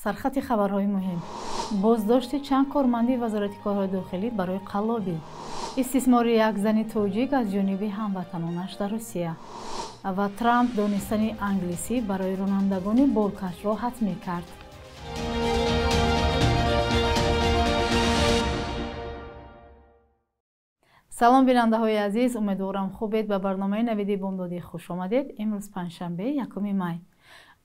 Сархати хабарҳои муҳим: боздошти чанд корманди Вазорати корҳои дохилӣ барои қаллобӣ, истисмори як зани тоҷик аз ҷониби ҳамватанонаш дар Русия ва Трамп донистани англисӣ барои ронандагони боркашро ҳатмӣ кард. Салом, бинандаҳои азиз, умедворам хубед. Ба барномаи Навиди бомдодӣ хуш омадед. Имрӯз панҷшанбе, 1 май.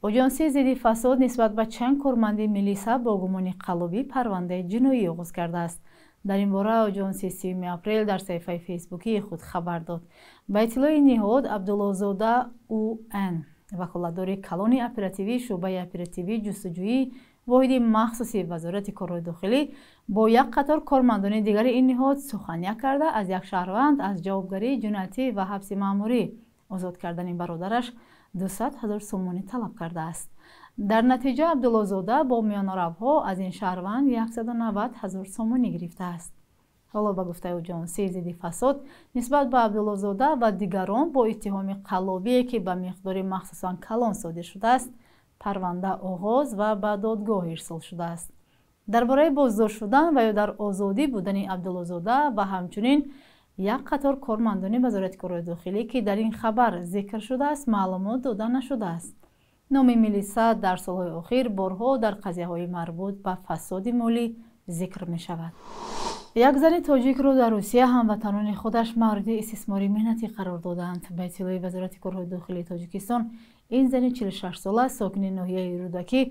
Оҷонсии зидди фасод нисбат ба чанд корманди милиса бо гумони қаллобӣ парвандаи ҷиноӣ оғоз кардааст. Дар ин бора оҷонси 30 апрел дар саҳифаи фейсбукии худ хабар дод. Ба иттилои ниҳод, Абдуллозода ун, ваколатдори калони оперативии шӯъбаи оперативии ҷустуҷӯии воҳиди махсуси Вазорати корҳои дохилӣ, бо як қатор кормандони дигари ин ниҳод сухания карда, аз як шаҳрванд аз ҷавобгарии ҷиноятӣ ва ҳабси маъмурӣ озод кардани бародараш 200 ҳазор сомонӣ талаб кардааст. Дар натиҷа Абдуллозода бо миёнаравҳо аз ин шаҳрванд 190 ҳазор сомонӣ гирифтааст. Ҳоло, ба гуфтаи оҷонсии зидди фасод, нисбат ба Абдуллозода ва дигарон бо иттиҳоми қаллобие, ки ба миқдори махсусан калон содир шудааст, парванда оғоз ва ба додгоҳ ирсол шудааст. Дар бораи боздошт шудан ва ё дар озодӣ будани Абдуллозода ва ҳамчунин як қатор кормандони Вазорати корҳои дохилӣ, ки дар ин хабар зикр шудааст, маълумот дода нашудааст. Номи милиса дар солҳои охир борҳо дар қазияҳои марбут ба фасоди молӣ зикр мешавад. Як зани тоҷикро дар Русия ҳамватанони худаш мавриди истисмори меҳнатӣ қарор доданд. Ба иттилои Вазорати корҳои дохилии Тоҷикистон, ин зани 46сола, сокини ноҳияи Рӯдакӣ,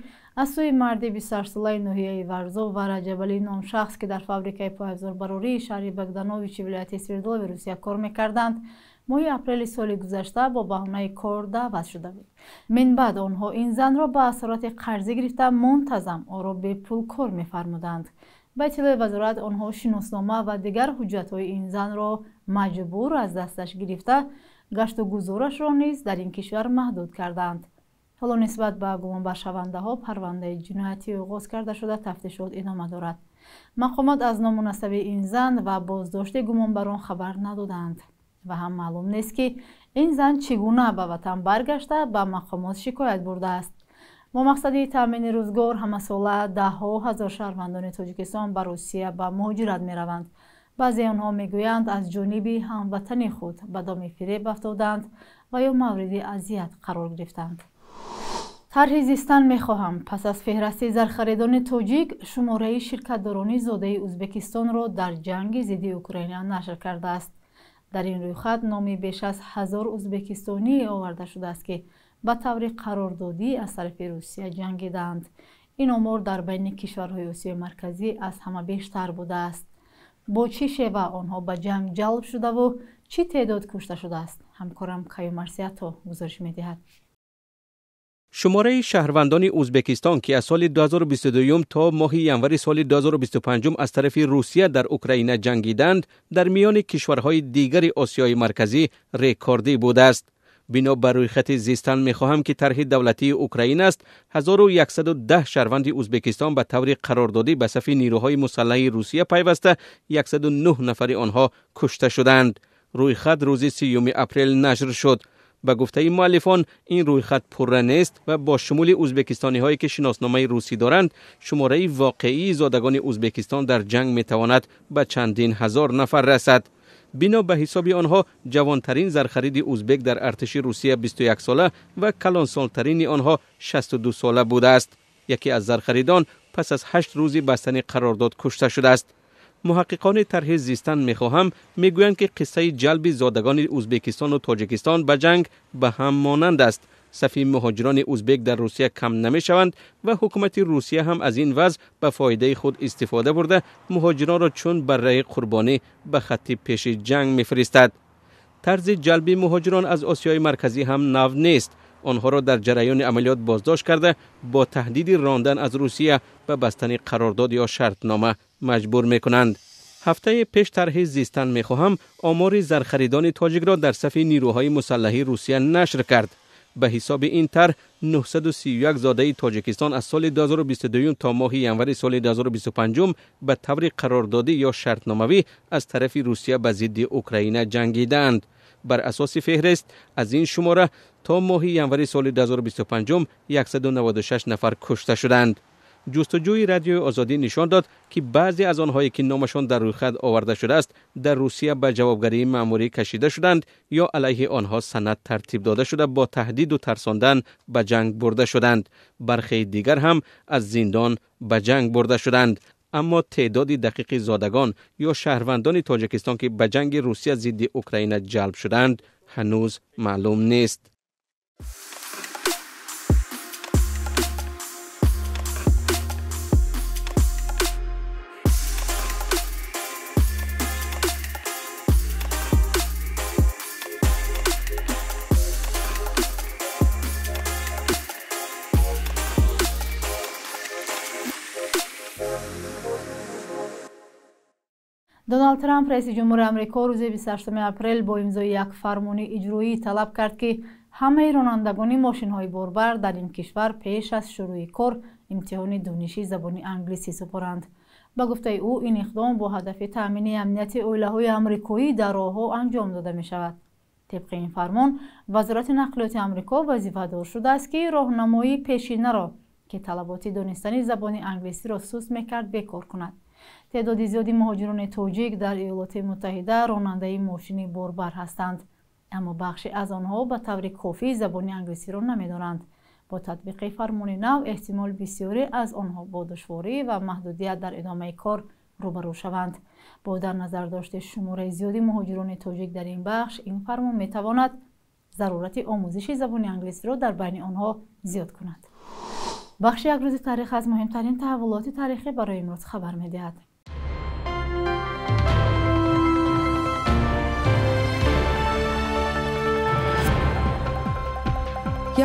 аз сӯи марди 28солаи ноҳияи Варзоб ва Раҷабалӣ ном шахс, ки дар фабрикаи пойафзорбарории шаҳри Богдановичи вилояти Свердлови Русия кор мекарданд, моҳи апрели соли гузашта бо баҳонаи кор даъват шуда буд. Минбаъд онҳо ин занро ба асорати қарзӣ гирифта, мунтазам ӯро бепул кор мефармуданд. Ба иттилои вазорат, онҳо шиноснома ва дигар ҳуҷҷатҳои ин занро маҷбур аз дасташ гирифта, гашту гузорашро низ дар ин кишвар маҳдуд карданд. Ҳоло нисбат ба гумонбаршавандаҳо парвандаи ҷиноятӣ оғоз карда шуда, тафтишот идома дорад. Мақомот аз ному насаби ин зан ва боздошти гумонбарон хабар надоданд ва ҳам маълум нест, ки ин зан чӣ гуна ба ватан баргашта, ба мақомот шикоят бурдааст. Бо мақсади таъмини рӯзгор ҳамасола даҳҳо ҳазор шаҳрвандони Тоҷикистон ба Русия ба муҳоҷират мераванд. Баъзеи онҳо мегӯянд, аз ҷониби ҳамватани худ ба доми фиреб афтоданд ва ё мавриди азият қарор гирифтанд. Тарҳи «Зистан мехоҳам» пас аз феҳрасти зархаридони тоҷик шумораи ширкатдорони зодаи Ӯзбекистонро дар ҷанги зидди Украина нашр кардааст. Дар ин рӯйхат номи беш аз 1000 ӯзбекистонӣ оварда шудааст, ки ба таври қарордодӣ аз тарафи Русия ҷангидаанд. Ин омор дар байни кишварҳои Осиёи Марказӣ аз ҳама бештар будааст. Бо чӣ шева онҳо ба ҷанг ҷалб шудаву чӣ теъдод кушта шудааст, ҳамкорам Каюм Марсиято гузориш медиҳад. Шумораи шаҳрвандони Ӯзбекистон, ки аз соли 2022 то моҳи январи соли 2025 аз тарафи Русия дар Украина ҷангиданд, дар миёни кишварҳои дигари Осиёи Марказӣ рекордӣ будааст. Бино ба рӯйхати «Зистан мехоҳам», ки тарҳи давлатии Украина аст, 1110 шаҳрванди Ӯзбекистон ба таври қарордодӣ ба сафи нирӯҳои мусаллаҳи Русия пайваста, 109 нафари онҳо кушта шуданд. Рӯйхат рӯзи 30 апрел нашр шуд. Ба гуфтаи муаллифон, ин рӯйхат пурра нест ва бо шумули ӯзбекистониҳое, ки шиносномаи русӣ доранд, шумораи воқеии зодагони Ӯзбекистон дар ҷанг метавонад ба чандин ҳазор нафар расад. Бино ба ҳисоби онҳо, ҷавонтарин зархариди ӯзбек дар артиши Русия 21 сола ва калонсолтарини онҳо 62 сола будааст. Яке аз зархаридон пас аз 8 рӯзи бастани қарордод кушта шудааст. Муҳаққиқони тарҳи «Зистан мехоҳам» мегӯянд, ки қиссаи ҷалби зодагони Ӯзбекистону Тоҷикистон ба ҷанг ба ҳам монанд аст. Сафи муҳоҷирони ӯзбек дар Русия кам намешаванд ва ҳукумати Русия ҳам аз ин вазъ ба фоидаи худ истифода бурда, муҳоҷиронро чун барраи қурбонӣ ба хатти пеши ҷанг мефиристад. Тарзи ҷалби муҳоҷирон аз Осиёи Марказӣ ҳам нав нест. Онҳоро дар ҷараёни амалиёт боздошт карда, бо таҳдиди рондан аз Русия ба бастани қарордод ё шартнома маҷбур мекунанд. Ҳафтаи пеш тарҳи «Зистан мехоҳам» омори зархаридони тоҷикро дар сафи нирӯҳои мусаллаҳи Русия нашр кард. Ба ҳисоби ин тарҳ, 931 зодаи Тоҷикистон аз соли 2022 то моҳи январи соли 2025 ба таври қарордодӣ ё шартномавӣ аз тарафи Русия ба зидди Украина ҷангидаанд. Бар асоси феҳрист, аз ин шумора то моҳи январи соли 2025 196 нафар кушта шуданд. Ҷустуҷӯи Радиои Озодӣ нишон дод, ки баъзе аз онҳое ки номашон дар рӯйхат оварда шудааст, дар Русия ба ҷавобгарии маъмурӣ кашида шуданд ё алайҳи онҳо санад тартиб дода шуда бо таҳдиду тарсондан ба ҷанг бурда шуданд. Бархе дигар ҳам аз зиндон ба ҷанг бурда шуданд. Аммо теъдоди дақиқи зодагон ё шаҳрвандони Тоҷикистон, ки ба ҷанги Русия зидди Украина ҷалб шуданд, ҳанӯз маълум нест. Доналд Трамп, раиси ҷумҳури Амрико, рӯзи 28 апрел бо имзои як фармони иҷроӣ талаб кард, ки ҳамаи ронандагони мошинҳои борбар дар ин кишвар пеш аз шурӯи кор имтиҳони дониши забони англисӣ супоранд. Ба гуфтаи ӯ, ин иқдом бо ҳадафи таъмини амнияти оилаҳои амрикоӣ дар роҳҳо анҷом дода мешавад. Тибқи ин фармон, Вазорати нақлиёти Амрико вазифадор шудааст, ки роҳнамоии пешинаро, ки талаботи донистани забони англисиро суст мекард, бекор кунад. Теъдоди зиёди муҳоҷирони тоҷик дар Иёлоти Муттаҳида ронандаи мошини борбар ҳастанд, аммо бахше аз онҳо ба таври кофӣ забони англисиро намедонанд. Бо татбиқи фармони нав эҳтимол бисёре аз онҳо бо душворӣ ва маҳдудият дар идомаи кор рӯбарӯ шаванд. Бо дар назар дошти шумораи зиёди муҳоҷирони тоҷик дар ин бахш, ин фармон метавонад зарурати омӯзиши забони англисиро дар байни онҳо зиёд кунад. Бахши як рӯзи таърих аз муҳимтарин таҳаввулоти таърихӣ барои имрӯз хабар медиҳад.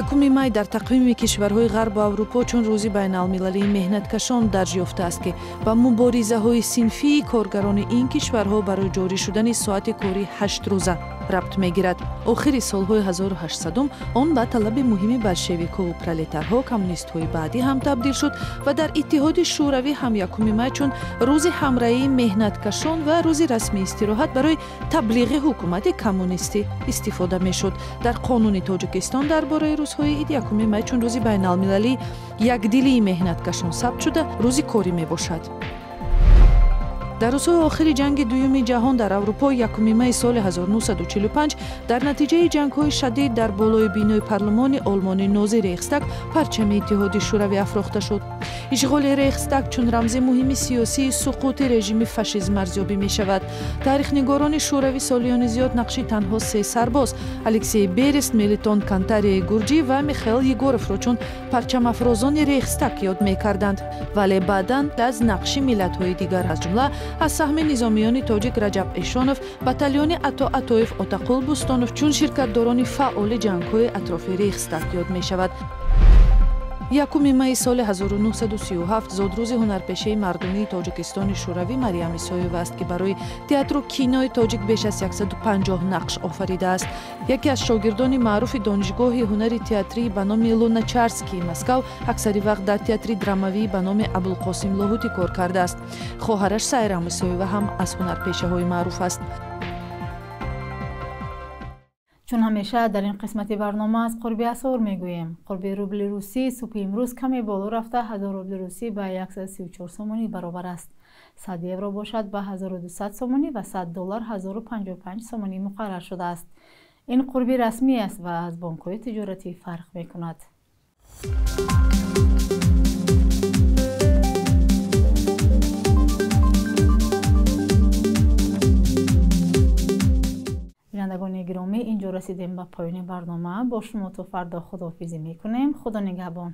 Якуми май дар тақвими кишварҳои Ғарбу Аврупо чун рӯзи байналмилалии меҳнаткашон дарҷ ёфтааст, ки ба муборизаҳои синфии коргарони ин кишварҳо барои ҷорӣ шудани соати кори 8 рӯза рабт мегирад. Охири солҳои 1800 он ба талаби муҳими болшевикҳову пролетарҳо, коммунистҳои баъдӣ ҳам табдил шуд ва дар Иттиҳоди Шӯравӣ ҳам 1 май чун рӯзи ҳамраии меҳнаткашон ва рӯзи расмии истироҳат барои таблиғи ҳукумати коммунистӣ истифода мешуд. Дар қонуни Тоҷикистон дар бораи рӯзҳои ид 1 май чун рӯзи байналмилалии якдилии меҳнаткашон сабт шуда, рӯзи корӣ мебошад. Дар рӯзҳои охири ҷанги дуюми ҷаҳон дар Аврупо 1 майи соли 1945 дар натиҷаи ҷангҳои шадид дар болои бинои парлумони Олмони нозӣ Рейхстаг парчами Иттиҳоди Шӯравӣ афрохта шуд. Ишғоли Рейхстаг чун рамзи муҳими сиёсии суқути режими фашизм арзёбӣ мешавад. Таърихнигорони шӯравӣ солиёни зиёд нақши танҳо се сарбоз, Алексей Берест, Мелитон Кантарияи гурҷӣ ва Михаил Егоровро чун парчамафрозони Рейхстаг ёд мекарданд, вале баъдан аз нақши миллатҳои дигар, аз ҷумла аз саҳми низомиёни тоҷик Раҷаб Эшонов, батальони Ато Атоев, Отақул Бустонов чун ширкатдорони фаъоли ҷангҳои атрофи Рейхстаг ёд мешавад. 1 майи соли 1937 зодрӯзи ҳунарпешаи мардумии Тоҷикистони Шӯравӣ Мариям Исоева аст, ки барои театру кинои тоҷик беш аз 150 нақш офаридааст. Яке аз шогирдони маъруфи Донишгоҳи ҳунари театрии ба номи Луначарскии Москав, аксари вақт дар театри драмавии ба номи Абулқосим Лоҳутӣ кор кардааст. Хоҳараш Сайрам Исоева ҳам аз ҳунарпешаҳои маъруф аст. Чун ҳамеша, дар ин қисмати барнома аз қурби асъор мегӯем. Қурби рубли русӣ субҳи имрӯз каме боло рафта, 1000 рубли русӣ ба 134 сомонӣ баробар аст. 100 евро бошад ба 1200 сомонӣ ва 100 доллар 1055 сомонӣ муқаррар шудааст. Ин қурби расмӣ аст ва аз бонкҳои тиҷоратӣ фарқ мекунад. Бинандагони гиромӣ, инҷо расидем ба поёни барнома. Бо шумо то фардо худоҳофизӣ мекунем. Худо нигаҳбон.